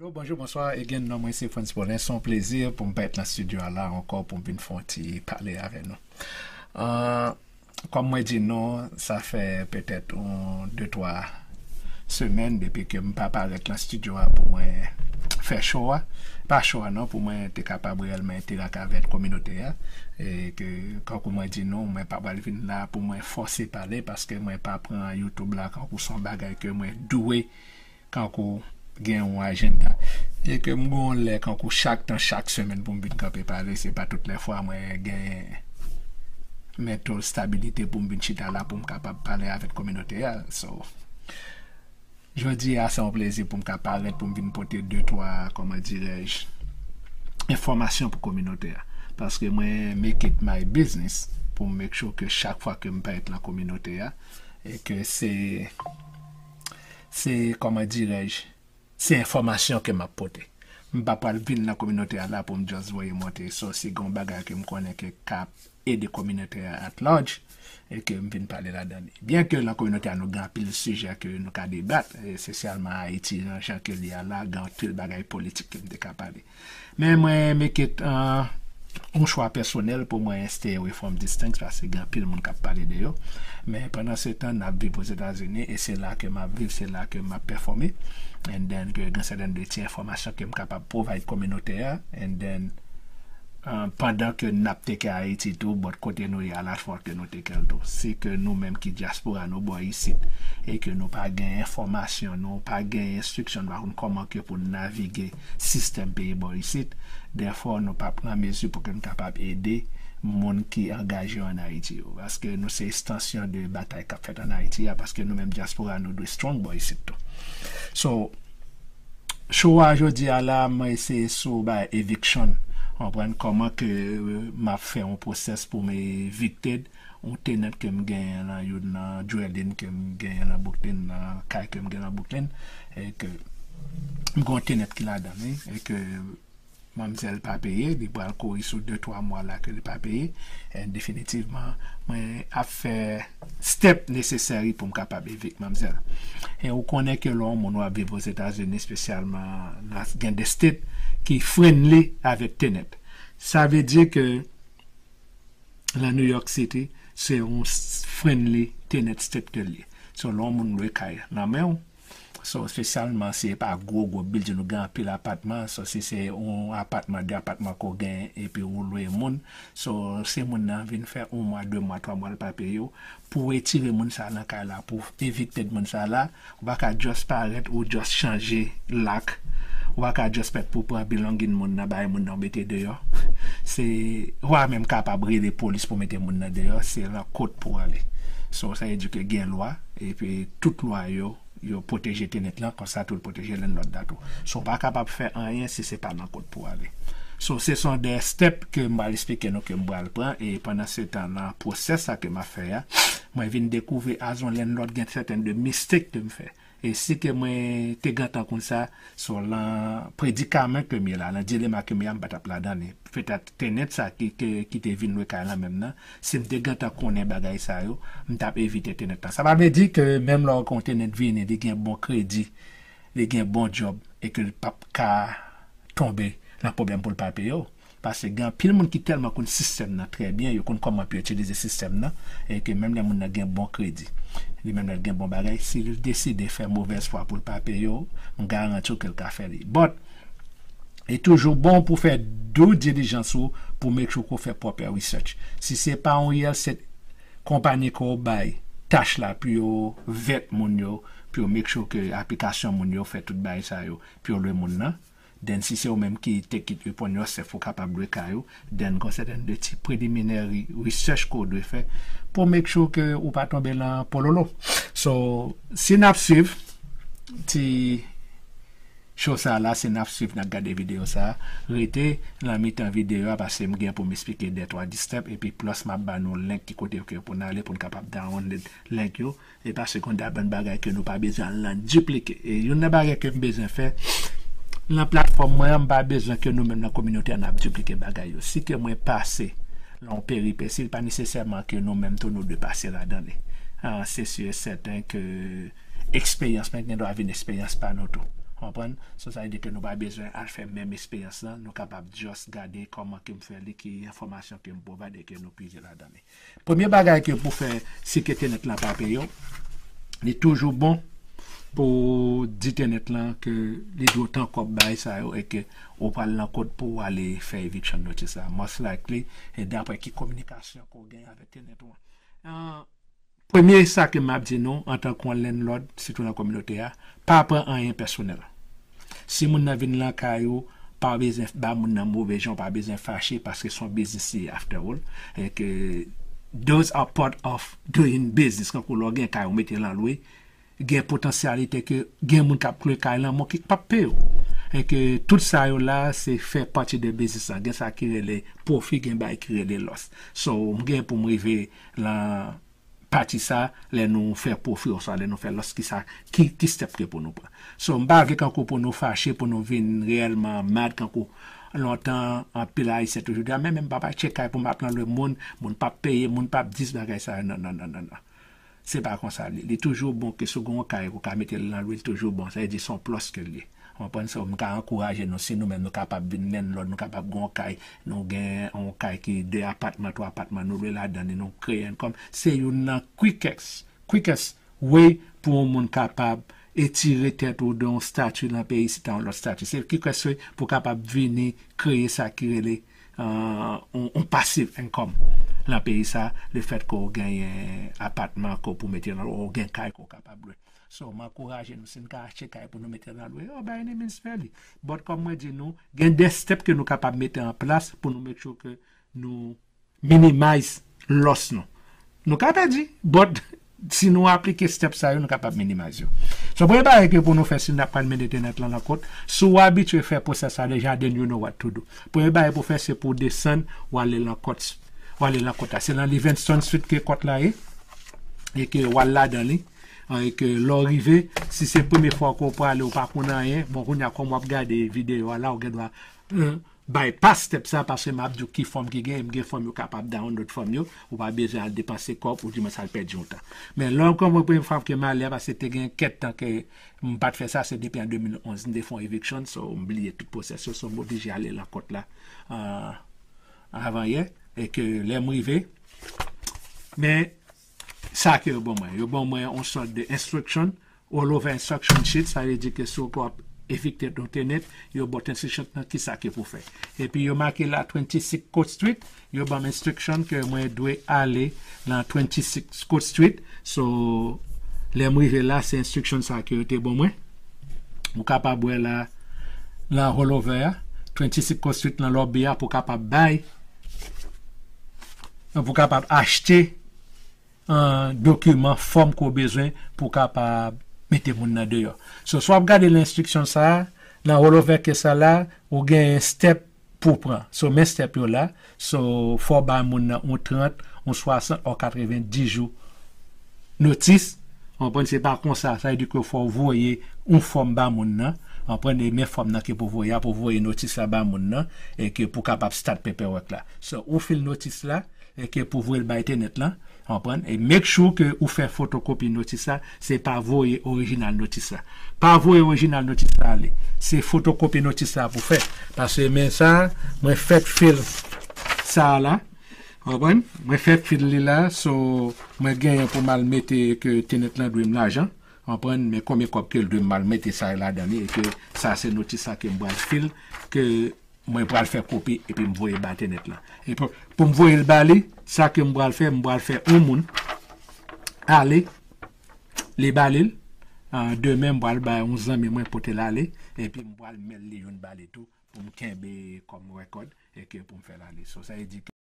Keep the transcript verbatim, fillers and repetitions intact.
Alo, bonjou, bonswa. Again, non mwen se Frantz Paulin. Se yon plezi pou m parèt nan estidyo a la ankò pou m vin fè yon ti pale avè nou. Ah, kòm mwen di nou, sa fè petèt yon de twa semèn depi ke m pa parèt nan estidyo a pou mwen fè show a. Pa show a non, pou mwen te kapab reyèlman enterak avèk kominote a. E ke, kankou mwen di nou, mwen pa pral vin la pou mwen fòse pale paske mwen pa pran YouTube la kankou se yon bagay ke mwen dwe kankou gen yon ajanda. E ke m gon lè kankou chak tan, chak semèn pou m vin kanpe pale, se pa tout lè fwa mwen gen mental stabilite pou m vin chita la pou m kapab pale avèk kominote a. So, jodi a se yon plezi pou m ka parèt pou m vin pote de twa, kòman dirèj, enfòmasyon pou kominote a. Paske mwen make it my business pou m make sure ke chak fwa ke m parèt nan kominote a, e ke se se, kòman dirèj, se enfòmasyon ke m ap pote. M pa pral vin nan kominote a la pou m just voye monte. So, si gen yon bagay ke m konnen ke k ap ede kominote a at large, e ke m vin pale ladan li. Byen ke nan kominote a nou gen anpil sijè ke nou ka debat, espesyalman Ayiti, nan jan ke li a la, gen anpil bagay politik ke m te ka pale. Men mwen make it, uh, yon chwa pèsonèl pou mwen stay away from these things paske gen anpil moun k ap pale de yo. Men pandan se tan, n ap viv Ozetazini e se la ke m ap viv, se la ke m ap pèfòme. And then, ke gen sèten de ti enfòmasyon ke m kapab provide kominote a. And then, uh, pandan ke n ap teke Ayiti tou, but kote nou ye a la fò ke nou teke l tou. Si ke nou menm ki dyaspora nou bò isit, e ke nou pa gen enfòmasyon, nou pa gen enstriksyon, nou pa konn kòman ke pou n navige sistèm peyi bò isit, dèfwa nou p ap nan mezi pou ke n kapab ede moun ki angaje yo ann Ayiti yo. Paske nou se ekstansyon de batay k ap fèt ann Ayiti a, paske nou menm dyaspora nou dwe strong bò isit tou. So, show a jodi a la, mwen eseye sou bay eviction. Konprann kòman ke, euh, m ap fè yon pwosès pou m evicted yon tenant ke m genyen nan youn nan dwelling ke m genyen nan Brooklyn, nan kay ke m gen nan Brooklyn, e ke m gen yon tenant ki ladan li, e ke manmzèl pa peye, li pral kouri sou de twa mwa la ke li pa peye. E definitivman, mwen ap fè step necessary pou m kapab evict manmzèl. E ou konnen ke lè yon moun w ap viv Ozetazini, espesyalman nan gen de state ki friendly avèk tenant. Sa vle di ke nan New York City, se yon s- friendly tenant state ke li ye. So, lè yon moun lwe kay nan men w, so, espesyalman si e pa gwo, gwo building, ou gen anpil apatman, so, si se yon apatman, de apatman ke w gen, epi ou lwe moun, so, si moun nan vin fè yon mwa, de mwa, twa mwa, l pa peye w, pou w retire moun sa nan kay la, pou w evicted moun sa la, ou pa ka just parèt, ou just chanje lock, ou pa ka just parèt pou pran belonging moun nan, bay moun nan, ou mete deyò. Se, ou pa menm kapab rele polis pou mete moun nan deyò, se nan kot pou w ale. So, sa vle di ke gen lwa, epi tout lwa yo, yo pwoteje tenant lan, konsa tou l pwoteje landlord la tou. So, ou pa kapab fè anyen si se pa nan kot pou w ale. So, se son de step ke m pral eksplike nou ke m pral pran, e pandan se tan nan pwosès sa ke m ap fè a, mwen vin dekouvri as on landlord gen sèten de mistake ke m fè. E si ke mwen te gentan konn sa, so lan predikaman ke m ye la, lan dilema ke m ye a, m pa t ap ladan li. Petèt tenant sa ki, ki, ki te vin lwe kay lan menm nan, si m te gentan konnen bagay sa yo, m t ap evite tenant lan. Sa pa vle di ke menm lè w gen yon tenant vini, li gen bon kredi, li gen bon djòb, e ke l p ap ka tonbe nan pwoblèm pou l pa peye w. Paske gen anpil moun ki tèlman konn sistèm nan trè byen, yo konn kòman pou yo itilize sistèm nan, e ke menm lè moun nan gen bon kredi, li menm lè l gen bon bagay, si l deside fè movèz fwa pou l pa peye w, m garanti w ke l ka fè li. But, e toujou bon pou fè due diligence ou, pou make sure ke w fè proper research. Si se pa yon real estate konpayi ke w bay tach la pou yo vet moun yo, pou yo make sure ke aplikasyon moun yo fè tout bagay sa yo, pou yo lwe moun nan, then si se ou menm ki take it upon yourself ou kapab lwe kay ou, then gon sèten de ti preliminary research ke w dwe fè pou make sure ke ou pa tonbe lan pololo. So, si n ap swiv ti show sa la, si n ap swiv, n ap gade videyo sa, rete lan mitan videyo a, paske m gen pou m eksplike de twa ti step, epi plus m ap ba nou link ki kote ke pou n ale pou n kapab download link yo. E pa segonda bann bagay ke nou pa bezwen al nan diplike. E youn nan bagay ke m bezwen fè, lan platfòm mwen an, m pa bezwen ke nou menm nan kominote a n ap diplike bagay yo. Si ke mwen pase lan yon peripesi, li pa nesesèman ke nou menm tou nou dwe pase ladan li. Ah, se si e sèten ke eksperyans mwen gendwa vin eksperyans pa nou tou. Konprann? So, sa vle di ke nou pa bezwen al fè menm eksperyans lan. Nou kapab just gade kòman ke m fè li, ki enfòmasyon ke m provide e ke nou pize ladan li. Premye bagay ke pou fè, si ke tenant lan pa peye w, li toujou bon pou di tenant lan ke li dwe w tan kòb bagay sa yo e ke ou pral nan kot pou w ale fè eviction notice la. Most likely, e dapre ki kominikasyon ke w gen avèk tenant ou an. Ah, premye sa ke m ap di nou, antanke yon landlord, sitou nan kominote a, pa pran anyen pèsonèl. Si moun nan vin lakay ou, pa bezwen ba moun nan move jan, pa bezwen fache, paske se yon biznis li ye after all. E ke those are part of doing business. Kankou lè w gen kay ou mete l an lwe, gen potansyalite ke gen moun k ap lwe kay lan, men ki p ap peye w. E ke tout sa yo la, se fè pati de biznis lan. Gen sa ki rele pwofi, gen bagay ki rele loss. So, m gen pou m rive lan pati sa, lè nou fè pwofi oswa lè nou fè loss, ki sa, ki, ki step ke pou nou pran. So, m pa vle kankou pou nou fache, pou nou vin reyèlman mad, kankou lontan, anpil Ayisyen toujou di, "A, men, men m pa pa achte kay pou m ap nan lwe moun, moun p ap peye, moun p ap dis bagay sa yo." Non, non, non, non, non. Se pa konsa li. Li toujou bon ke si w gen yon kay, ou ka mete l nan lwe, li toujou bon. Sa vle di se yon plus ke l ye. Ou konprann sa? M ka ankouraje nou, si nou menm nou kapab vin landlord, nou kapab gen yon kay, nou gen yon kay ki de apatman, twa apatman, nou lwe ladan li, nou kreye income. Se youn nan quickest, quickest way pou yon moun kapab etire tèt ou de yon stati lan peyi isit a yon lòt stati. Se quickest way pou kapab vini kreye sa ki rele, euh, yon, yon passive income lan peyi sa, le fèt ke w genyen apatman ke w pou mete nan, ou gen kay ke w kapab lwe. So, m ankouraje nou, si n ka achte kay pou nou mete nan lwe, oh, by any means fè li. But, kòm mwen di nou, gen de step ke nou kapab mete an plas pou nou make sure ke nou minimize loss nou. Nou ka pèdi, but si nou aplike step sa yo, nou kapab minimize yo. So, premye bagay ke pou nou fè, si n ap pral mennen tenant lan nan kot, si w abitye fè pwosès sa deja, then you know what to do. Premye bagay pou fè, se pou w desann, w ale nan kot, w ale nan kot la. Se nan Livingston Street ke kot la ye, e ke w al ladan li, e ke lè w rive, si se premye fwa ke w prale, ou pa konn anyen, bon, kounye a, kòm w ap gade videyo a la, ou gen dwa, euh, bypass step sa, paske m ap di w ki fòm ki gen, m gen fòm yo kapab download fòm yo, ou pa bezwen al depanse kòb, ou di mwen sa al pèdi yon tan. Men lè w konprann premye fwa ke m ale a, paske te gen kèk tan ke m pa t fè sa, se depi an de mil onz, m te fè yon eviction, so m bliye tout pwosès yo, so m oblije ale lan kot la, euh, avan yè, e ke lè m rive, men sa ke yo ban mwen, yo ban mwen yon sòt de instruction, all over instruction sheet, sa vle di ke si w ap evikte yon tenant, yo ba w instruction nan ki sa ke pou fè. Epi yo make la twenty-six Court Street, yo ban m instruction ke mwen dwe ale nan twenty-six Court Street. So, lè m rive la, se instruction sa ke yo te ban mwen. Ou kapab wè la, nan all over a, twenty-six Court Street nan lobby a pou kapab bay, pou kapab achte an dokiman, fòm ke w bezwen pou w kapab mete moun nan deyò. So, si w ap gade nan instriksyon sa a, nan all over case sa la, ou gen step pou w pran. So, men step yo la. So, fò w bay moun nan yon trant, yon swasant, yon katrevenndis jou notis. Ou konprann, se pa konsa. Sa vle di ke fò w voye yon fòm ba moun nan. Ou konprann, e men fòm nan ke pou voye a, pou voye notis la ba moun nan, e ke pou kapab start paperwork la. So, ou fil notis la, e ke pou voye l bay tenant lan, ou konprann? E make sure ke ou fè fotokopi notis la, se pa voye orijinal notis la. Pa voye orijinal notis la ale. Se fotokopi notis la pou fè. Paske men sa, mwen fèk fil sa la, ou konprann? Mwen fèk fil li la, so mwen genyen pou m al mete ke tenant lan dwe m lajan, ou konprann? Men konbyen kòb ke l dwe m al mete sa ladan li, e ke sa se notis sa ke m pral fil, ke mwen pral fè kopi epi m voye ba tenant lan. E pou, pou m voye l ba li, sa ke m pral fè, m pral fè yon moun ale, li ba li l. Ah, demen, m pral bay yon zanmi mwen pote l ale, epi m pral mail li youn ba li tou, pou m kenbe kòm record, e ke pou m fè l ale. So, sa vle di ke